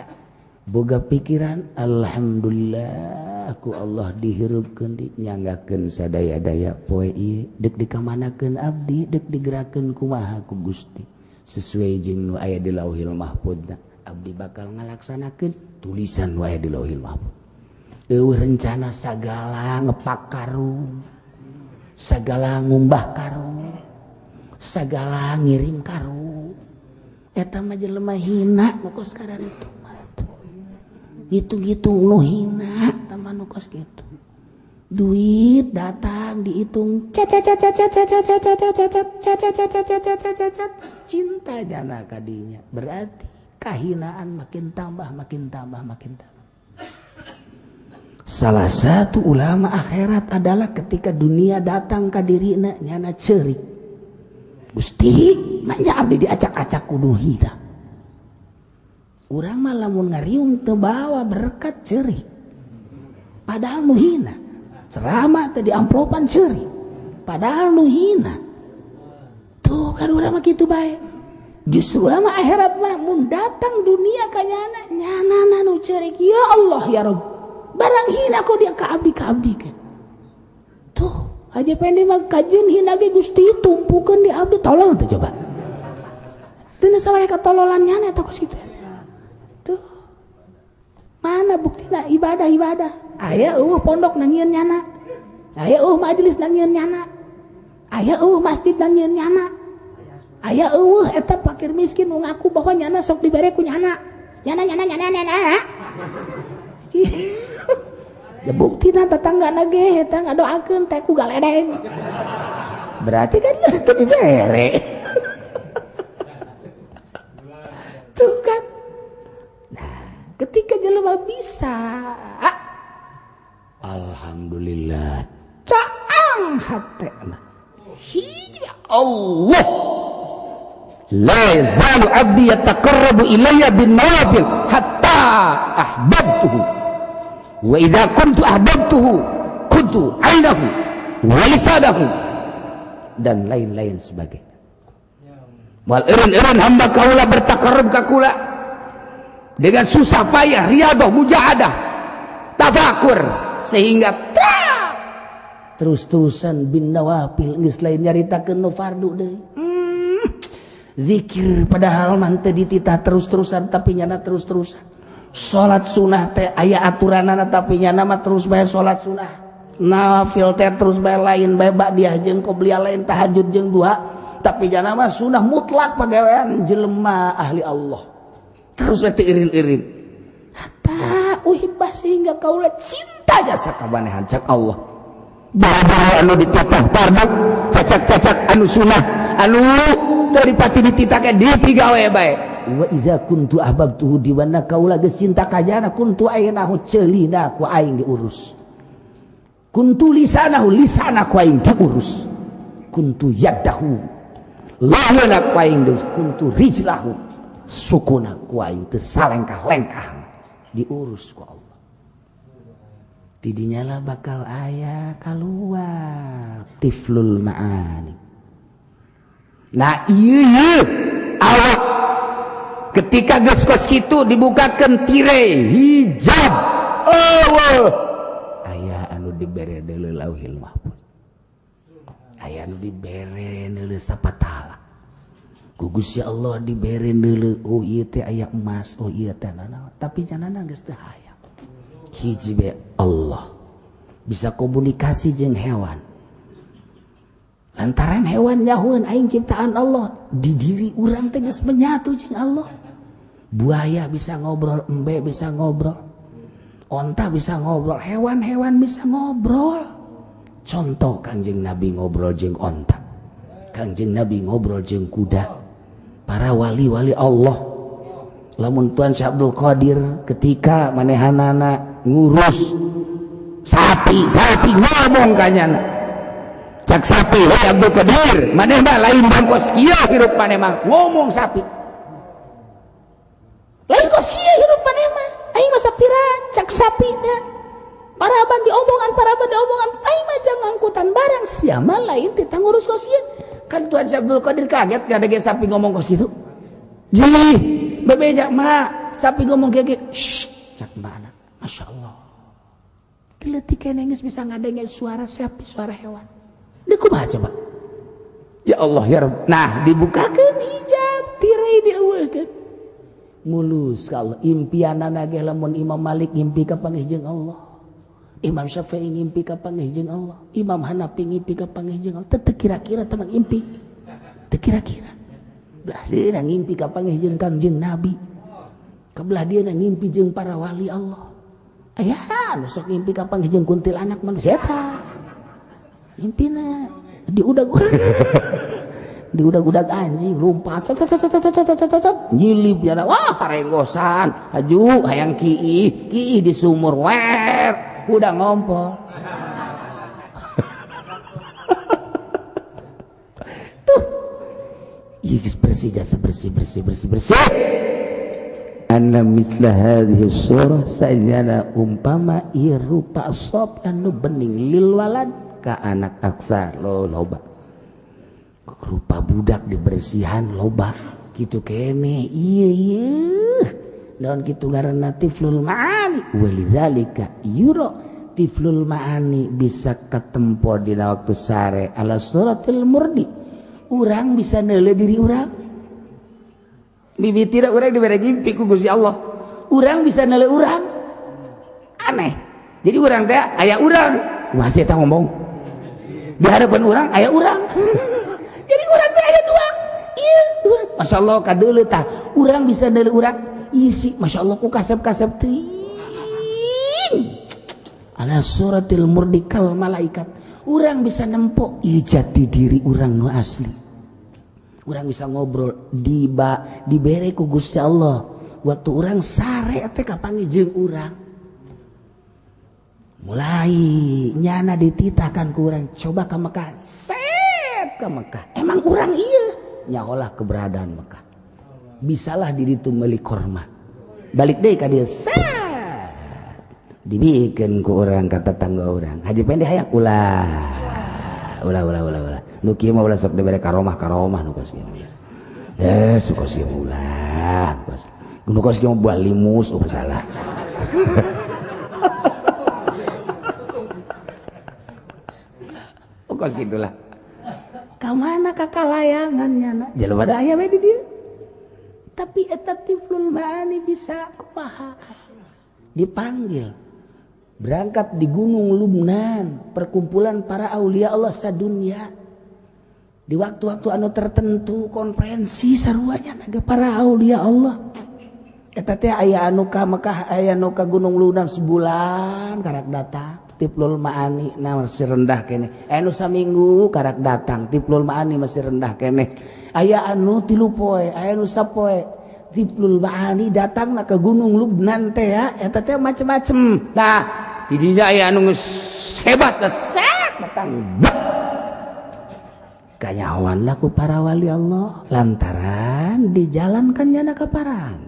boga pikiran, alhamdulillah ku Allah dihirupkeun, dinyanggakeun sadaya-daya. Poe ieu dek dikamanakeun abdi, dek digerakkeun kumaha ku Gusti, sesuai jeung nu aya di Lauhil Mahfudna, abdi bakal ngalaksanakeun tulisan nu aya di Lauhil Mahfud. Eueuh rencana sagala ngepak karung, sagala ngumbah karung, sagala ngirim karung, eta mah jelema hina nu kos itu. Hitung-hitung nu hina mah nu kos kitu. Duit datang dihitung, cacat cacat cacat cacat cacat cacat cacat cacat cacat cacat, cinta jana kadinya. Berarti kahinaan makin tambah, makin tambah, makin tambah. Salah satu ulama akhirat adalah ketika dunia datang ka dirina, nyana cerik, Gusti, manya abdi diacak-acak kudu hina? Urang mah lamun ngariung teu bawa berkat, cerik, padahal nu hina. Ceramah teh diamplopan, cerik, padahal nu hina. Tuh kan, urang mah kitu bae. Justru ulama akhirat mah mun datang dunia ka nyana, nyana nu cerik, ya Allah, ya Rob, barang hina kok dia ka abdi, ka abdi kan. Tuh aja pendek mah kajeun hina ge, Gusti, tumpukeun di abdi. Tolol tuh, coba. Teu salah katololan nyana eta kos kitu. Tuh, mana buktina ibadah ibadah? Aya eueuh pondok na nyieun nyana. Aya eueuh majelis na nyieun nyana. Aya eueuh masjid na nyieun nyana. Aya eueuh eta fakir miskin nu ngaku bahwa nyana sok dibere ku nyana. Nyana nyana nyana nyana. Ya buktina tetanggana ge eta ngadoakeun teh ku galedeng. Berarti kan teu dibere. Tuh kan. Nah, ketika jelema bisa, alhamdulillah, caang hatena. Hiji Allah. La yazalu abdi yataqarrabu ilayya bin nawafil hatta ahbabtuhu. Wa idza kuntu ahbabtuhu kuntu ainahu wa lisanahu dan lain-lain sebagainya. Wal eureun-eureun hamba kaula bertaqarrub ka kula dengan susah payah, riadah, mujahadah, tafakur sehingga terus-terusan bin nawafil geus lain nyaritakeun nu fardu deui. Zikir padahal mah teu dititah terus-terusan tapi nyana terus-terusan. Salat sunah teh aya aturanana tapi nyana mah terus bae salat sunah. Nawafil teh terus bae lain bae ba'diyah jeung qobliyah lain tahajud jeung duha tapi nyana mah sunah mutlak pagawean jelema ahli Allah. Terus we teu irin-irin. Hatta uhibbah sehingga kaula cinta jasa ka manehan cak Allah. Bara anu dititah fardu, cacak-cacak anu sunah, anu dari pati dititahke dipigawe bae. Wa iza kuntu ahbabtuhu di mana kaula geus cinta ka jana kuntu ainahu ceulina ku aing diurus. Kuntu lisanahu lisana ku aing diurus. Kuntu yadahu laweuna ku aing diurus. Kuntu rijlahu sukuna ku aing teu salengkah-lengkah diurus ku Allah. Tidinya lah bakal aya keluar tiflul ma'ani. Nah iya awak ketika geus kos kitu dibukakeun tirai hijab. Oh, aya anu dibere deuleu Lauhil Mahfuz. Aya anu dibere deuleu sapatala. Ku Gusti Allah dibere deuleu, oh ieu teh aya emas, oh ieu teh nanaon, tapi janana geus teu hayang. Hiji be Allah bisa komunikasi jeung hewan. Lantaran hewan nyahueun aing ciptaan Allah, di diri urang teh geus menyatu jeung Allah. Buaya bisa ngobrol, embe bisa ngobrol, onta bisa ngobrol, hewan-hewan bisa ngobrol. Contoh Kangjeng Nabi ngobrol jeung onta, Kangjeng Nabi ngobrol jeung kuda, para wali-wali Allah. Lamun Tuan Syekh Abdul Qadir ketika manehanana ngurus sapi, sapi ngomong kanyana. Cak sapi, "Hei Abdul Qadir, maneh mah lain bangkos kieu hirup maneh mah." Ngomong sapi. Lain kos kieu hirup maneh mah. Aing mah sapira cak sapi teh. Paraban diomongan, paraban diomongan, aing mah jang angkutan barang sia mah lain teh ngurus kos kieu. Kan Tuan Syekh Abdul Qadir kaget ngadege sapi ngomong kos kitu. Jih, bebeja mak, sapi ngomong kieu kieu. Shh, cak mana? Masya Allah. Leutik keneh geus bisa ngadenge suara sapi, suara hewan. Deui kumaha coba? Ya Allah ya Rabb. Nah, dibukakeun hijab, tirai dieuweuhkeun. Mulus ka Allah. Impianana ge lamun Imam Malik ngimpi kapanggih jeung Allah. Imam Syafi'i ngimpi kapanggih jeung Allah. Imam Hanafi ngimpi kapanggih jeung Allah. Teu kira-kira teman ngimpi. Teu kira-kira. Belah dia ngimpi kapanggih jeung Kangjeng Nabi. Kabelah dia ngimpi jeung para wali Allah. Aya nu sok ngimpi kapanggih jeung kuntilanak manusia eta. Ngimpina diudag diudag-udag anjing lompat set set set set set set set nyilip jana wah parenggosan aju hayang kiih kiih di sumur wer udah ngompol. Tuh ieu geus bersih jasa bersih bersih bersih bersih. Anna misla hadhihi surah sajana umpama ieu rupa sop anu bening lil walad ka anak aksar lo loba rupa budak dibersihan loba gitu kene iya iya daun gitu karena tiflul ma'ani walidzalika yuro tiflul ma'ani bisa ketempo dina waktu sare ala suratil murdi. Urang bisa neule diri urang mimiti urang dibere ngimpi ku Gusti Allah, urang bisa neule urang aneh. Jadi urang teh aya urang, kumaha sih eta ngomong? Di hadapan urang aya urang. Jadi urang teh aya dua. Ieu urang. Masya Allah kadeuleu tah. Urang bisa deuleu urang isi Masya Allah ku kasep-kasep teuing. Ala suratil murdikal malaikat. Urang bisa nempok ieu jati diri urang nu asli. Urang bisa ngobrol dibere ku Gusti Allah. Waktu urang sare teh kapanggih jeung urang. Mulai nyana dititahkan ku urang coba ke Mekah, set ke Mekah. Emang urang iya nyaholah keberadaan Mekah. Bisalah diri tu meuli korma. Balik deui ka dieu set. Dibikeun ku urang ka tetangga urang. Haji Pendi hayang ulah. Ulah ulah ulah ulah. Nu kieu mah ulah sok dibere karomah-karomah nu kos kieu. Eh, suka kieu ulah. Nu kos kieu mah buah limus oh salah. Kos gitulah. Ka mana kakalayangan nyana? Jelema da aya we di dieu. Tapi eta tiflul maani bisa kumaha? Dipanggil. Berangkat di Gunung Lubnan, perkumpulan para aulia Allah sadunia. Di waktu-waktu anu tertentu konferensi saruanya naga para aulia Allah. Eta teh aya anu ka Mekah, aya anu ka Gunung Lubnan sebulan karak datang. Tiplul maani nah masih rendah kene. Anu saminggu karak datang tiplul maani masih rendah kene. Aya anu 3 poe, aya anu sapoe. Tiplul maani datang na ke Gunung Lubnan teh ya, eta teh macem-macem. Nah, di dinya aya anu geus hebat set datang. Kanyahoan lah ku para wali Allah lantaran dijalankan nyana ka paranggi.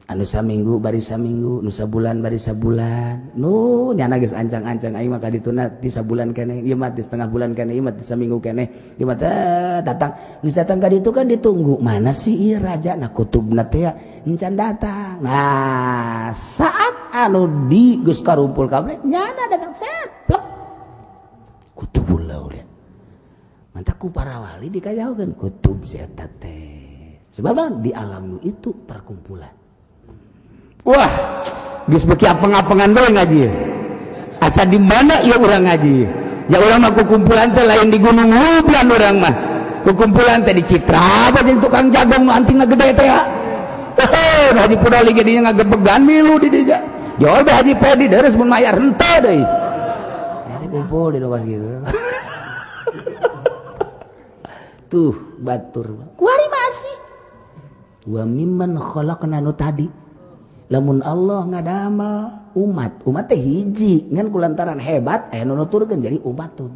Anu saminggu bari saminggu, nu sabulan bari sabulan. Nu nyana geus ancang-ancang aing mah ka dituna ti sabulan keneh, ieu mah ti setengah bulan keneh, ieu mah ti saminggu keneh. Ieu mah datang. Geus datang ka ditu kan ditunggu. Mana sih ieu raja na kutubna teh encan datang. Nah, saat anu di geus karumpul kabeh nyana datang set plek. Kutubul aulia. Mantak ku para wali dikajauhkeun kutub si eta teh. Sebab di alam itu perkumpulan. Wah, geus beuki apeng-apengan bae ngaji. Asa di mana ieu urang ngaji? Ya urang mah kukumpulan teh lain di Gunung Lubnan urang mah. Kukumpulan teh di Citra bae jeung tukang jagong nu antingna gede teh ya. Heuh, Haji Pudoli ge dinya ngagebegan milu di dinya. Jol bae Haji Pedi deres mun mayar henteu deui. Ya kumpul di luas gitu. Tuh batur. Kuari masih. Wa mimman khalaqna nu tadi. Lamun Allah ngadamel umat, umat teh hiji ngan kulantaran hebat aya nu nuturkeun jadi umatun.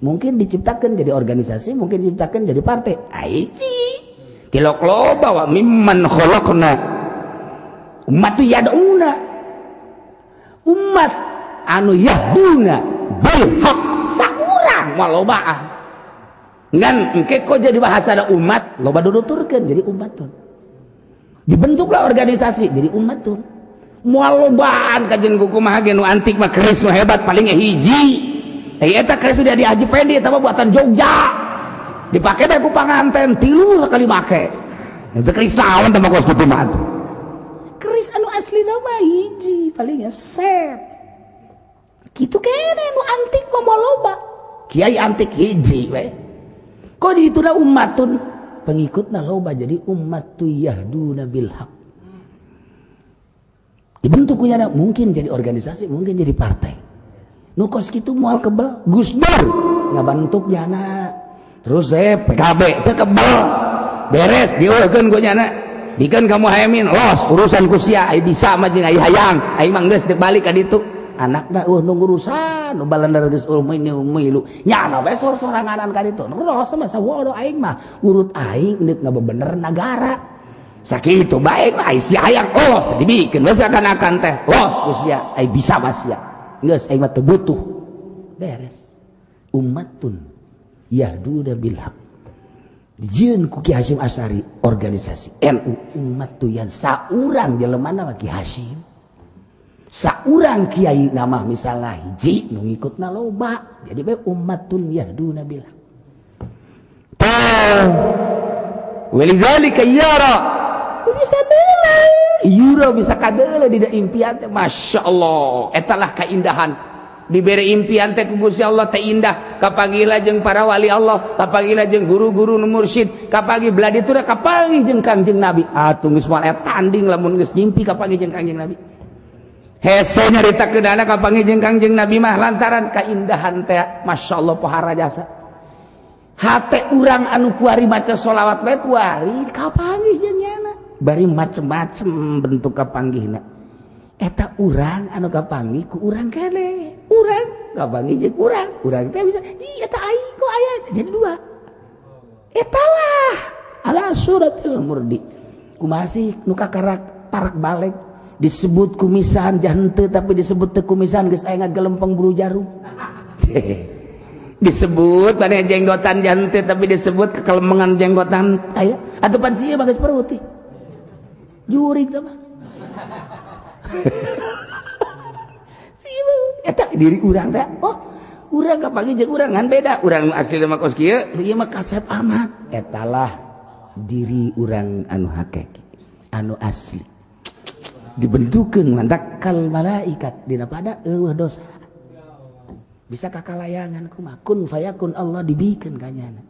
Mungkin diciptakeun jadi organisasi, mungkin diciptakeun jadi partai. Hiji. Tilok loba wa mimman khalaqna. Umat tu yad'una. Umat anu yahduna bil haq saurang mah lobaan. Ngan engke kok jadi bahasa ada umat, loba nuturkeun jadi umatun. Dibentuklah organisasi jadi umat tuh moal lobaan kajian kumaha ge nu antik mah keris nu hebat paling hiji. Eta keris sudah di Haji Pendi eta mah buatan Jogja. Dipake teh ku panganten 3 sakali make. Itu keris naon teh mah kos kitu mah atuh. Keris anu aslina mah hiji palingnya set. Kitu kene nu antik mah moal loba. Kiai antik hiji we. Kok di dituna umatun pengikutna loba jadi umat tu yahduna bil haq. Dibentuk kunyana mungkin jadi organisasi, mungkin jadi partai. Nu kos kitu moal kebel, Gus Dur ngabentuk nyana. Terus PKB teu kebel. Beres dieuhkeun ku nyana. Dikeun ka Muhaimin, los urusan ku sia, ai bisa mah jeung ai hayang, aing mah geus deuk balik ka ditu. Anakna eueuh nu ngurusan, nu balendar geus milu. Nyana we sor-soranganan ka ditu. Ros mah sawodo aing mah, urut aing deuk ngabebener nagara. Sakitu bae mah ai si hayang los dibikeun we sakan-akan teh. Los ku sia, ai bisa mah sia. Geus aing mah teu butuh. Beres. Umatun yahduna bil haq. Dijieun ku Ki Hasyim Asy'ari organisasi NU umat tuyan saurang jelemana mah Ki Hasyim. Saurang kiai nama misalnya hiji nu ngikutna loba. Jadi bae umatun yahduna bil haq. Walidzalika yara bisa nilai Euro bisa kadeuleu di impian teh, Masya Allah. Etalah keindahan diberi impian teh ku Gusti Allah teh indah. Kapanggih jeung para wali Allah, kapanggih jeung guru-guru nu mursyid, kapanggih belah ditu, kapanggih jeung Kangjeng Nabi. Atuh geus moal tanding lamun geus ngimpi kapanggih jeung Kangjeng Nabi. Hese nyaritakeunana kapanggih jeung Kangjeng Nabi mah lantaran kaindahan teh, Masya Allah, pohara jasa. Hate urang anu kuari maca sholawat bae kuari kapanggih jeung nyana. Bari macem-macem bentuk kapanggihna. Eta urang anu kapanggih ku urang kene. Urang kapanggih jeung urang. Urang teh bisa, "Ji, eta aing kok aya?" Jadi dua. Etalah ala suratil murdi. Kumaha sih nu kakarak parak balik disebut kumisan jahente, tapi disebut teu kumisan geus aya ngagelempeng buru jarum. Disebut maneh jenggotan jahente, tapi disebut kekelemengan jenggotan aya. Atuh pan sieun mah geus perutih. Jurig teh mah. Eta diri urang teh, oh, urang kapanggih jeung urang ngan beda. Urang nu asli mah kos kieu, nu ieu mah kasep amat. Etalah diri urang anu hakiki, anu asli. Dibentukeun mantak kal malaikat dina pada eueuh dosa. Bisa kakalayangan kumaha kun fayakun Allah dibikeun ka nyana.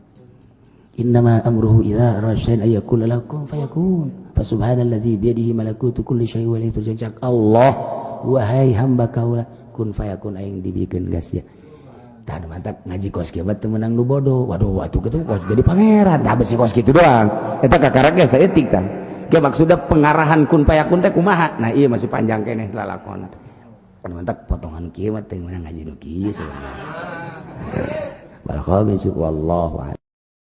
Innama amruhu idza arada syai'an ay yaqula lahu kun fayakun. Fa subhanalladzi biyadihi malakutu kulli syai'in wa ilaihi turja'un. Allah, wahai hamba kaula, kun fayakun aing dibikeun gas ya. Tah mantak ngaji kos kieu mah teu meunang nu bodoh. Waduh, atuh kitu kos jadi pangeran. Tah besi kos kitu doang. Eta kakarak ge saeutik tah. Ge maksudna pengarahan kun fayakun teh kumaha? Nah, ieu masih panjang keneh lalakonna. Mantak potongan kieu mah teu meunang ngaji nu kieu sebenarnya. Barakallahu wallahu a'lam.